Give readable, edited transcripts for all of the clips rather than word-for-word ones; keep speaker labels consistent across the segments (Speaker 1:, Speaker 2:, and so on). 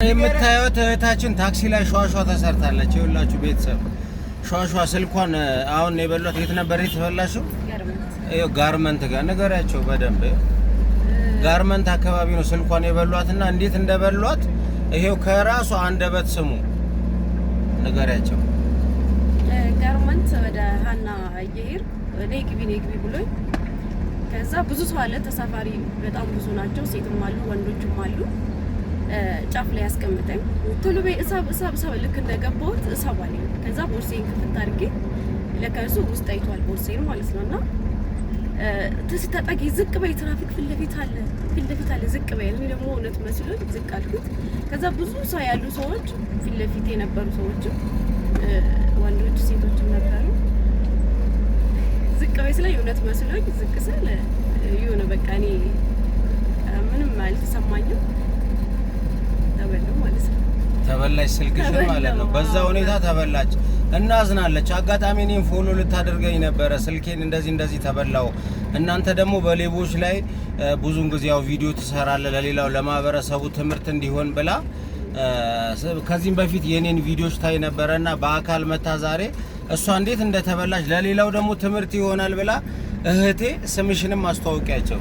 Speaker 1: የምታዩት እህታችን ታክሲ ላይ ሿሿ ተሰርታለች። ይኸውላችሁ ቤተሰብ ሿሿ ስልኳን አሁን የበሏት የት ነበር የተበላሽው? ይኸው ጋርመንት ጋር ንገሪያቸው በደንብ። ጋርመንት አካባቢ ነው ስልኳን የበሏትና እንዴት እንደበሏት ይሄው ከራሱ አንደበት ስሙ፣ ንገሪያቸው።
Speaker 2: ጋርመንት ወደ ሀና እየሄድኩ ነይ ግቢ ነይ ግቢ ብሎኝ፣ ከዛ ብዙ ሰው አለ ተሳፋሪ፣ በጣም ብዙ ናቸው። ሴትም አሉ ወንዶችም አሉ። ጫፍ ላይ ያስቀምጠኝ፣ ቶሎ በይ እሳብ እሳብ እሳብ። ልክ እንደገባሁት እሳብ አለኝ። ከዛ ቦርሴን ክፍት አድርጌ ለካ እሱ ውስጥ አይቷል ቦርሴን ማለት ነው። እና ተጠጊ፣ ዝቅ በይ፣ ትራፊክ ፊት ለፊት አለ፣ ፊት ለፊት አለ፣ ዝቅ በይ። እኔ ደግሞ እውነት መስሎኝ ዝቅ አልኩት። ከዛ ብዙ ሰው ያሉ ሰዎች ፊት ለፊት የነበሩ ሰዎችም ወንዶች ሴቶችም ነበሩ። ዝቅ በይ ስለኝ እውነት መስሎኝ ዝቅ ስል የሆነ በቃ እኔ ምንም አልተሰማኝም። ተበላሁ ማለት ነው።
Speaker 1: ተበላች ስልክሽን ማለት ነው። በዛ ሁኔታ ተበላች። እናዝናለች። አጋጣሚ እኔም follow ልታደርገኝ ነበረ። ስልኬን እንደዚህ እንደዚህ ተበላው። እናንተ ደግሞ በሌቦች ላይ ብዙን ጊዜ ያው ቪዲዮ ትሰራለ ለሌላው ለማህበረሰቡ ትምህርት እንዲሆን ብላ ከዚህም በፊት የኔን ቪዲዮች ታይ ነበረና በአካል መታ ዛሬ እሷ እንዴት እንደተበላች ለሌላው ደግሞ ትምህርት ይሆናል ብላ። እህቴ ስምሽንም አስተዋውቂያቸው።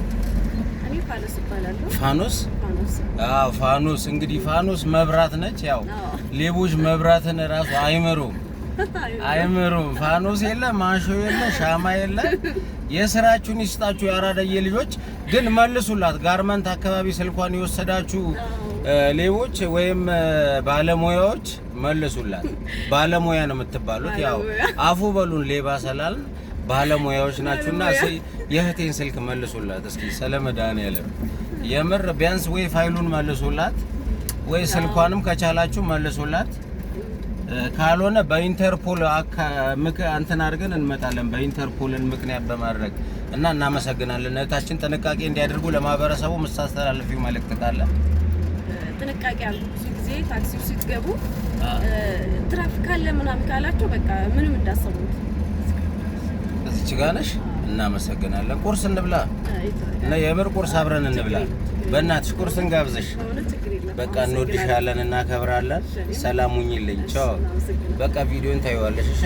Speaker 2: እኔ ፋኖስ እባላለሁ።
Speaker 1: ፋኖስ?
Speaker 2: ፋኖስ።
Speaker 1: አዎ ፋኖስ። እንግዲህ ፋኖስ መብራት ነች። ያው ሌቦች መብራትን እራሱ አይምሩም አይምሩም። ፋኖስ የለ፣ ማሾ የለ፣ ሻማ የለ። የስራችሁን ይስጣችሁ የአራዳዬ ልጆች። ግን መልሱላት። ጋርመንት አካባቢ ስልኳን የወሰዳችሁ ሌቦች ወይም ባለሙያዎች መልሱላት። ባለሙያ ነው የምትባሉት። ያው አፉ በሉን ሌባ ስላልን ባለሙያዎች ናችሁና የእህቴን ስልክ መልሱላት እስኪ ስለ መድኃኒዓለም የምር ቢያንስ ወይ ፋይሉን መልሱላት ወይ ስልኳንም ከቻላችሁ መልሱላት። ካልሆነ በኢንተርፖል እንትን አድርገን እንመጣለን። በኢንተርፖልን ምክንያት በማድረግ እና እናመሰግናለን። እህታችን ጥንቃቄ እንዲያደርጉ ለማህበረሰቡ የምታስተላልፊው መልእክት ካለ?
Speaker 2: ጥንቃቄ አሉ። ብዙ ጊዜ ታክሲ ውስጥ ስትገቡ ትራፊክ አለ ምናምን ካላቸው በቃ ምንም እንዳሰቡት።
Speaker 1: እዚች ጋ ነሽ። እናመሰግናለን። ቁርስ እንብላ እና የምር ቁርስ አብረን እንብላ። በእናትሽ ቁርስ እንጋብዝሽ። በቃ እንወድሻለን፣ እናከብራለን። ሰላም ሁኚልኝ። ቻው። በቃ ቪዲዮን ታይዋለሽ። እሺ።